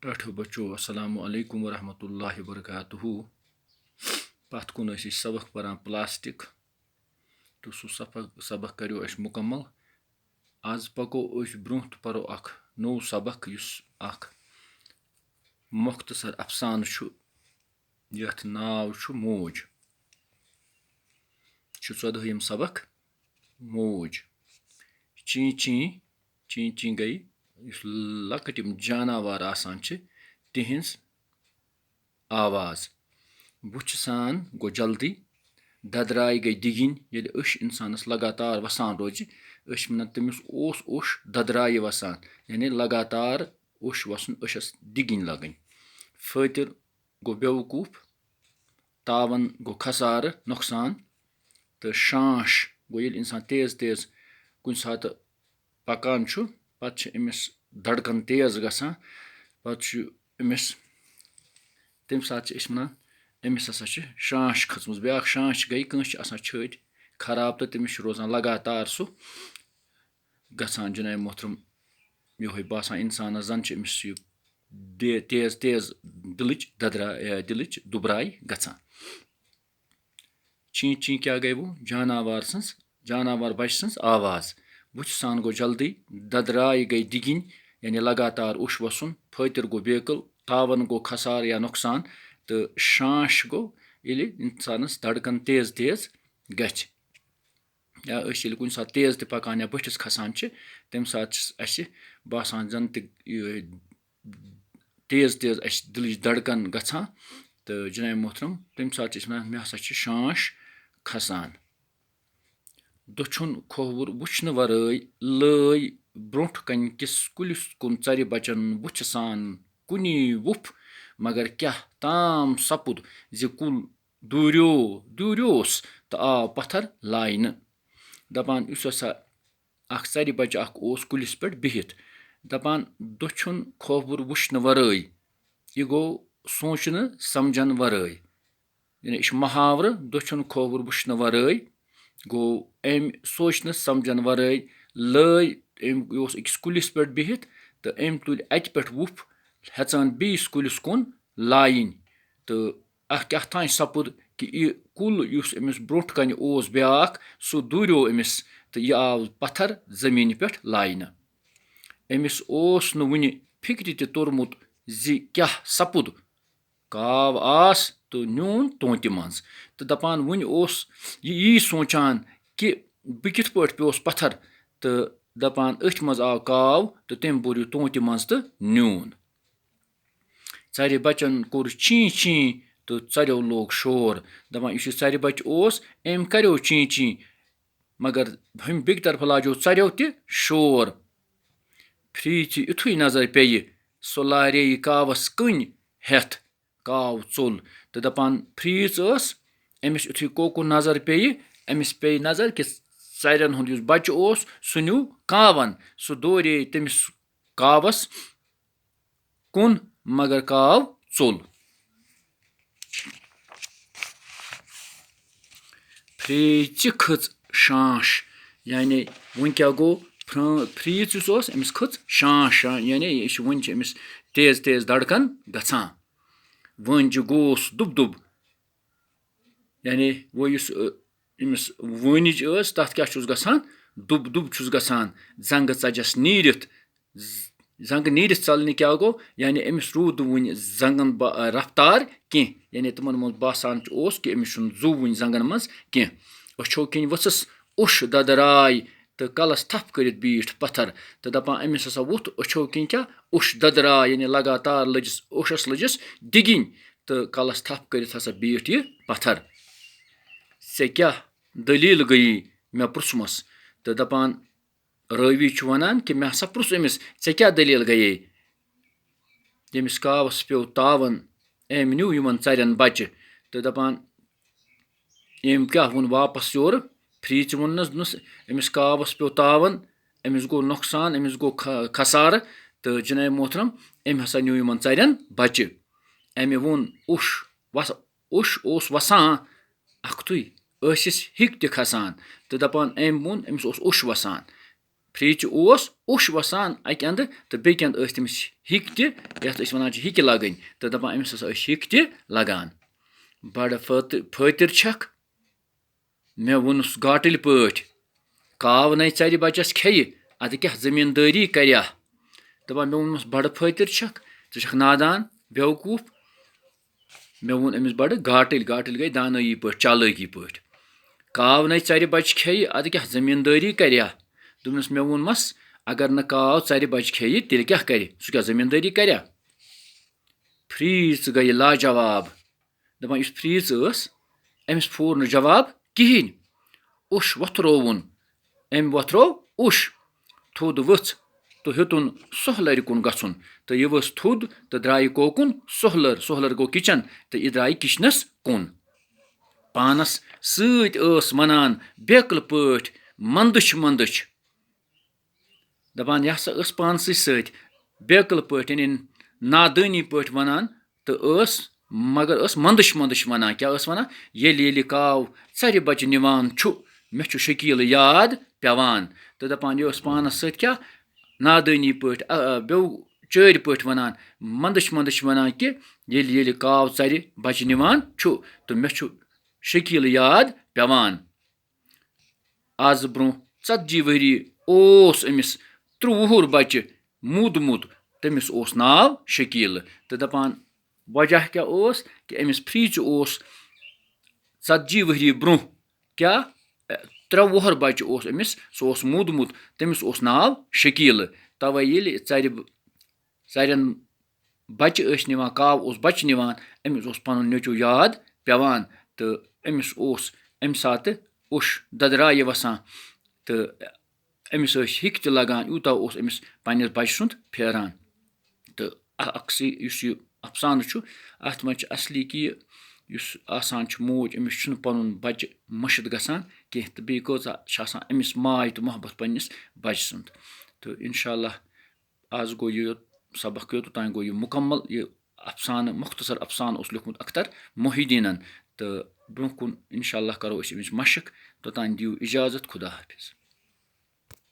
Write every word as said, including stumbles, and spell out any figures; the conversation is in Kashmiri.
ٹاٹھو بچو، السلام علیکم ورحمۃ اللہ وبرکاتہ۔ پتھ کُن ٲسۍ أسۍ سبق پران پلاسٹک، تہٕ سُہ سبق سبق کریو اَسہِ مُکمل۔ آز پکو أسۍ برونٛہہ تہٕ پرو اکھ نوٚو سبق، یُس اکھ مختصر افسانہٕ چھُ، یتھ ناو چھُ موج۔ چھُ ژۄدہٲیِم سبق، موج۔ چین چین، چین چین گٔے، یُس لۄکٕٹۍ یِم جاناوار آسان چھِ، تِہنٛز آواز۔ بُتھِ سان گوٚو جلدی، ددراے گٔے دِگِنۍ۔ ییٚلہِ أچھ اِنسانَس لگاتار وَسان روزِ، أسۍ چھِ وَنان، تٔمِس اوس اوٚش ددرایہِ وَسان، یعنی لگاتار اوٚش وَسُن، أچھَس دِگِنۍ لَگٕنۍ۔ فٲطِر گوٚو بیوقوٗف، تاوَن گوٚو خسارٕ، نۄقصان، تہٕ شانٛش گوٚو، ییٚلہِ اِنسان تیز تیز کُنہِ ساتہٕ پَکان چھُ، پَتہٕ چھِ أمِس دھڑکن تیز گژھان، پَتہٕ چھُ أمِس، تَمہِ ساتہٕ چھِ أسۍ وَنان، أمِس ہسا چھِ شانٛش کھٔژمٕژ۔ بیٛاکھ شانٛش گٔے، کٲنٛسہِ چھِ آسان چھٲتۍ خراب تہٕ تٔمِس چھُ روزان لگاتار سُہ گژھان، جناب محترم، یِہوٚے باسان اِنسانَس زَن چھِ أمِس یہِ دے-، تیز تیز دِلٕچ ددرا-، اے، دِلٕچ دُبراے گژھان۔ چین چین کیٛاہ گٔے وۄنۍ؟ جاناوار سٕنٛز، جاناوار بچہٕ سٕنٛز آواز۔ بُتھِ سان گوٚو جلدی، ددراے گٔے دِگِنۍ، یعنی لگاتار اوٚش وَسُن، فٲطِر گوٚو بیقل، تاوَن گوٚو خسارٕ یا نۄقصان، تہٕ شانٛش گوٚو ییٚلہِ اِنسانَس دھڑکن تیز تیز گژھِ۔ یا أسۍ ییٚلہِ کُنہِ ساتہٕ تیز تہِ پَکان یا بٔٹھِس کھسان چھِ، تَمہِ ساتہٕ چھِ اَسہِ باسان زَن تہِ یہِ تیز تیز اَسہِ دِلٕچ دھڑکن گژھان۔ تہٕ جناب محترم، تَمہِ ساتہٕ چھِ أسۍ وَنان، مےٚ ہسا چھِ شانٛش کھسان۔ دٔچھُن کھووُر وٕچھنہٕ ورٲے لٲے برٛونٛٹھ کنہِ کِس کُلِس کُن ژرِ بچن بُتھِ سان کُنی وُپھ، مگر کیٛاہ تام سپُد زِ کُل دوٗریو، دوٗریوس تہٕ آو پتھر لاینہٕ۔ دپان، یُس ہسا اکھ ژرِ بچہٕ اکھ اوس کُلِس پٮ۪ٹھ بِہِتھ، دپان، دٔچھُن کھووُر وٕچھنہٕ ورٲے، یہِ گوٚو سونٛچنہٕ سمجھن ورٲے۔ یعنی یہِ چھُ محاورٕ، دٔچھُن کھووُر وٕچھنہٕ ورٲے۔ گوٚو، أمۍ سونٛچنہٕ سمجھن ورٲے لٲے، أمۍ، یہِ اوس أکِس کُلِس پٮ۪ٹھ بِہِتھ تہٕ أمۍ تُلۍ اَتہِ پٮ۪ٹھ وُپھ، ہٮ۪ژان بیٚیِس کُلِس کُن لایِنۍ۔ تہٕ اَکھ کیٛاہ تام سَپُد کہِ یہِ کُل یُس أمِس برٛونٛٹھ کَنہِ اوس بیٛاکھ، سُہ دوٗریو أمِس تہٕ یہِ آو پَتھر زٔمیٖنہِ پٮ۪ٹھ لاینہٕ۔ أمِس اوس نہٕ وُنہِ فِکرِ تہِ توٚرمُت زِ کیٛاہ سَپُد۔ کاو آس تہٕ نیوٗن تونٛتہِ منٛز۔ تہٕ دَپان، وُنہِ اوس یہِ یی سونٛچان کہِ بہٕ کِتھ پٲٹھۍ پیوس پَتھر، تہٕ دَپان، أتھۍ منٛز آو کاو تہٕ تٔمۍ بوٚر یہِ تونٛتہِ منٛز تہٕ نیوٗن۔ ژَرِ بَچَن کوٚر چیٖں چیٖں تہٕ ژَریو لوگ شور۔ دَپان، یُس یہِ ژَرِ بَچہٕ اوس، أمۍ کَریو چیٖں چیٖں، مگر ہُمہِ بیٚکہِ طرفہٕ لاجیو ژَریو تہِ شور۔ پھرٛیژِ یُتھُے نظر پیٚیہِ، سُہ لارییہِ کاوَس کٔنۍ ہٮ۪تھ۔ کاو ژوٚل۔ تہٕ دَپان، پھرٛیژ ٲس، أمِس یُتھُے کوکُن نظر پیٚیہِ، أمِس پیٚیہِ نظر کہِ ژَرٮ۪ن ہُنٛد یُس بَچہٕ اوس، سُہ نیوٗ کاوَن۔ سُہ دورے تٔمِس کاوَس کُن، مگر کاو ژوٚل۔ پھرٛیژِ کھٔژ شانٛش، یعنی وۄنۍ کیٛاہ گوٚو؟ پھرٛ-، پھرٛیژ یُس اوس، أمِس کھٔژ شانٛش، شان-، یعنی یہِ چھُ، وۄنۍ چھِ أمِس تیز تیز دھڑکن گژھان۔ وۄنۍ چھُ گوس دُب دُب، یعنی وۄنۍ یُس، أ، أمِس وٲنِج ٲس، تَتھ کیٛاہ چھُس گژھان؟ دُب دُب چھُس گژھان۔ زنٛگہٕ ژَجَس نیٖرِتھ، ز-، زنٛگہٕ نیٖرِتھ ژَلنہِ کیٛاہ گوٚو؟ یعنی أمِس روٗد نہٕ وُنہِ زنٛگَن با-، رفتار کینٛہہ، یعنی تِمَن منٛز باسان چھُ اوس کہِ أمِس چھُنہٕ زُو وُنہِ زنٛگَن منٛز کینٛہہ۔ أچھو کِنۍ ؤژھٕس اوٚش ددراے تہٕ کَلَس تھپھ کٔرِتھ بیٖٹھ پَتھر۔ تہٕ دَپان، أمِس ہسا ووٚتھ أچھو کِنۍ کیٛاہ؟ اوٚش ددراے، یعنی لگاتار لٔجِس، اوٚشَس لٔجِس دِگِنۍ۔ تہٕ کَلَس تھپھ کٔرِتھ ہسا بیٖٹھ یہِ پَتھر۔ ژےٚ کیٛاہ دٔلیٖل گٔیی؟ مےٚ پرٛژھمَس۔ تہٕ دَپان، رٲوی چھُ وَنان کہِ مےٚ ہسا پرٛژھ أمِس، ژےٚ کیٛاہ دٔلیٖل گٔیے؟ ییٚمِس کاوَس پیوٚو تاوَن، أمۍ نیوٗ یِمَن ژَرٮ۪ن بَچہٕ۔ تہٕ دَپان، أمۍ کیٛاہ ووٚن واپَس یورٕ؟ پھرٛیژِ ووٚننَس، دوٚپنَس، أمِس کاوَس پیوٚو تاوَن، أمِس گوٚو نۄقصان، أمِس گوٚو خ-، خسارٕ۔ تہٕ جناب محترم، أمۍ ہسا نیوٗ یِمَن ژَرٮ۪ن بَچہٕ۔ أمۍ ووٚن، اوٚش وَس-، اوٚش اوس وَسان اَکھتُے، ٲسِس ہِک تہِ کھسان۔ تہٕ دَپان، أمۍ ووٚن، أمِس اوس اوٚش وَسان۔ فریژِ اوس اوٚش وسان اکہِ اندٕ تہٕ بیٚکہِ اندٕ ٲسۍ تٔمِس ہِکۍ تہِ، یتھ أسۍ ونان چھِ ہِکۍ لگٕنۍ، تہٕ دپان، أمِس ہسا ٲسۍ ہِکۍ تہِ لگان۔ بڑٕ فٲتِ-، فٲطِر چھکھ، مےٚ ووٚنُس گاٹٕلۍ پٲٹھۍ، کاو نے ژرِ بچس کھیٚیہِ، ادٕ کیاہ زمیٖندٲری کریا؟ دپان، مےٚ ووٚنمس، بڑٕ فٲطِر چھکھ، ژٕ چھکھ نادان، بیوقوٗف۔ مےٚ ووٚن أمِس بڑٕ گاٹٕلۍ، گاٹٕلۍ گٔے دانٲیی پٲٹھۍ، چالٲکی پٲٹھۍ۔ کاو نے ژرِ بچہِ کھیٚیہِ، ادٕ کیاہ زمیٖندٲری کریا؟ دوٚپنس، مےٚ ووٚنمس، اگر نہٕ کاو ژرِ بچہِ کھیٚیہِ، تیٚلہِ کیاہ کرِ؟ سُہ کیاہ زمیٖندٲری کریا؟ فریژ گٔیہِ لاجواب۔ دپان، یُس فریژ ٲس، أمِس پھوٗر نہٕ جواب کِہینۍ۔ اوٚش وۄتھرووُن، أمۍ وۄتھروو اوٚش۔ تھوٚد ؤژھ تہٕ ہیوٚتُن سۄہلَرِ کُن گژھُن۔ تہٕ یہِ ؤژھ تھوٚد تہٕ درٛایہِ کوکُن سۄہلَر۔ سۄہلَر گوٚو کِچن تہٕ یہِ درٛایہِ کِچنَس کُن۔ پانَس سۭتۍ ٲس وَنان بیکلہٕ پٲٹھۍ، "مَندٕچھ، مَندٕچھ۔" دَپان، یہِ ہسا ٲس پانسٕے سۭتۍ بیکلہٕ پٲٹھۍ، یعنی نادٲنی پٲٹھۍ وَنان، تہٕ ٲس، مگر ٲس مَندٕچھ مَندٕچھ وَنان۔ کیٛاہ ٲس وَنان؟ "ییٚلہِ، ییٚلہِ کاو ژَرِ بَچہِ نِوان چھُ، مےٚ چھُ شکیٖل یاد پٮ۪وان۔" تہٕ دَپان، یہِ ٲس پانَس سۭتۍ کیٛاہ نادٲنی پٲٹھۍ، آ، آ، بیٚو چٲرۍ پٲٹھۍ وَنان، مَندٕچھ مَندٕچھ وَنان کہِ، "ییٚلہِ، ییٚلہِ کاو ژَرِ بَچہِ نِوان چھُ، تہٕ مےٚ چھُ شکیٖل یاد پٮ۪وان۔" آز برونٛہہ ژتجی ؤری اوس أمِس ترٛوُہُر بچہِ مودمُت، تٔمِس اوس ناو شکیٖل۔ تہٕ دَپان، وجہ کیٛاہ اوس؟ کہِ أمِس فریژِ اوس ژتجی ؤری برونٛہہ کیٛاہ، ترٛےٚ وُہُر بچہِ اوس أمِس، سُہ اوس مودمُت، تٔمِس اوس ناو شکیٖل۔ توے ییٚلہِ ژرِ، ژرٮ۪ن بچہِ ٲسۍ نِوان، کاو اوس بچہِ نِوان، أمِس اوس پنُن نیٚچو یاد پٮ۪وان، تہٕ أمِس اوس اَمہِ ساتہٕ اوٚش ددرایہِ وسان، تہٕ أمِس ٲسۍ ہِکۍ تہِ لگان، یوٗتاہ اوس أمِس پننِس بچہِ سُنٛد پھیران۔ تہٕ اَ-، اکثر یُس یہِ افسانہٕ چھُ، اَتھ منٛز چھُ اصلی کہِ یہِ، یُس آسان چھُ موج، أمِس چھُنہٕ پنُن بچہِ مٔشِتھ گژھان کینٛہہ، تہٕ بیٚیہِ کۭژاہ چھِ آسان أمِس ماے تہٕ محبت پننِس بچہِ سُنٛد۔ تہٕ انشاءاللہ آز گوٚو یہِ سبق یوٚت تام گوٚو یہِ مُکمل۔ یہِ افسانہٕ، مختصر افسانہٕ اوس لیوٗکھمُت اختر محی الدیٖنن۔ تہٕ برونٛہہ کُن انشاءاللہ کرو أسۍ اَمِچ مشق۔ توٚتام دِیِو اجازت، خدا حافظ۔